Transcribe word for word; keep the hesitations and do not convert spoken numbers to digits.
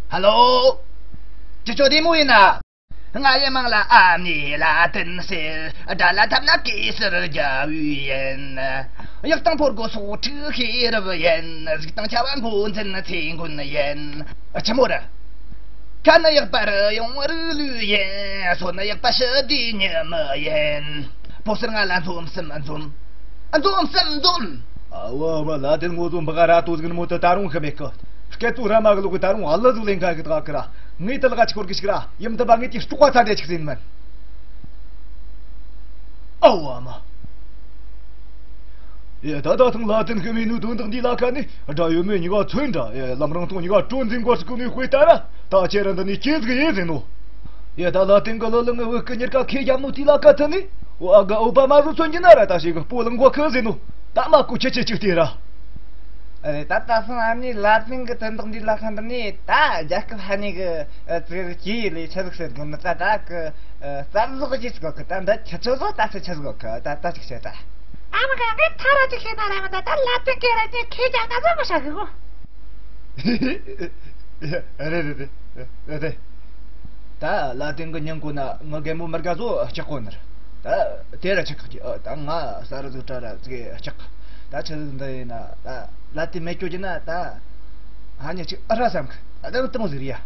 ཧ་ལོ། ཅི་ཅོ་བདེ་མོ་ཡིན་ན། ང་ཡི་མིང་ལ་ཨ་མྱེས་ལ་དན་ཟེར། སྒྲ་ལ་ཐབས་ན་གེ་སར་རྒྱལ་བོ་ཡིན། གཡག་དང་ཕོ་རྒོད་སོགས་འཁྲུག་ཤེས་རབ་ཡིན། གཟིག་དང་བྱ་བ་འགོ་འཛིན་ཚེ་མགོན་ཡིན། ཆི་མོ་རེད། ཁ་ནི་ཡག་པར་ཡོང་རུ་ལུས་ཡིན། སོ་ནི་ཡག་པ་ཕྱི་དེ་ཉི་མ་ཡིན། པོ་སར་ང་ལ་འཛོམས་སམ་འཛོམས། འཛོམས་སམ་འཛོམས། ཨ་བ་མ་ལ་དེ་ངོ་ཚོ་འབག་ར་ཏོ་ཟིག་ནི་མོ་དུ་ད་རུང་ཤི་མེད་གི། སྐད་ཚོ་ར་མ་གི་ལོག་གི་ད་རུང་ཨ་ལ་ཟིག་ལེན་ཁ་གི་ད་གི་ར། ངས་དེ་ལ་ག་ཅི་སྐོར་གི་ཞིག་ར། ཡུམ་དུ་བ་ངས་དེ་ལྕོག་པ་ཚ་དེ་ཅིག་ཟིན་མིན། ཨ་བ་མ། ཡ་ད་ད་ཐང་ལ་དེན་གི་མི་ནུ་དོན་དག་འདི་ལ་ཁ་ནི་དགྲ་ཡོད་མེད་གཉིས་ཀ་མཚོན་འདྲ། ཡ་ལམ་རང་ཐོང་གཉིས་ཀ་སྤྲོ་འཛིན་སྐོར་སྐུ་ནུས་དཔེ་ལྟ་ན་ད་ཁྱེད་རང་འདི་ནི་སྐྱེས་ཟིག་ཡིན་ཟིན་ནོ། ཡ་ད་ལ་དེན་གི་ལོ་ལ་ངའི་བུ་སྐུ་གཉེར་ཀ་ཁེ་རྒྱབ་ནོ་དེ་ལ་ཁ་ཐ་ནི་ཨོ་ཨ་ག་ཨོ་པ་མ་རུ་མཚོན་གྱི་ན་ར་ད་ཞིག་སྤོ་ལང་གོ་ཁ་ཟིན་ནོ། ད་མ་ཀུ་ཆེ་ཆེ་ཅིག་དེ་ར། ཨ་རེ་ད་ད་སང་ཨ་ནི་ལ་དེན་གི་དོན་དག་འདི་ལ་ཁ་འདི་ནི་ད་རྒྱལ་ཁབ་ཧ་ནི་གི་ཨ་ཙི་གི་ལས་ཆ་ཟིག་ཟེར་དགོས་ནི་ད་ད་གི་ཨ་རྩ་བཟོ་གི་ཅིག་གོ་གི། ད་འདི་ཁྱེད་ཚོ་བཟོ་ད་ཚེ་ཆ་ཟིག་གོ་གི། ད་ད་ཅིག་བྱེད་ད། ཨ་མ་ག་ངས་ཐ་ར་ཅིག་བཤད་ན་ར་མ་ད་ད་ལ་དེ་ཀེ་ར་ཉེ་ཁེ་ཀྱང་ན་ཟོ་མ་ཤ་གི་གོ། རེད་རེད་རེད་རེད། ད་ལ་དེ་གི་ཉིན་གོ་ན་ངི་རྒན་མོ་མི་དགའ་བཟོ་ལྕགས་གོ་ནར། ད་དེ་ར་ཆག་གི། ད་ང་ས་ར་ཟིག་གྲ་ར་ཟིག་ལྕགས། ད་ཆི་ཟིག་འདི་ཡིན་ན་ད་ལ་དེ་མེད་སྐྱོ་གྱི་ན་ད་ཧ་ཉེ་ཅིག་ཨ་ར་བསམ་གི། ད་དེ་མོ་དེ་མོ་ཟིག་རེད་ཡ།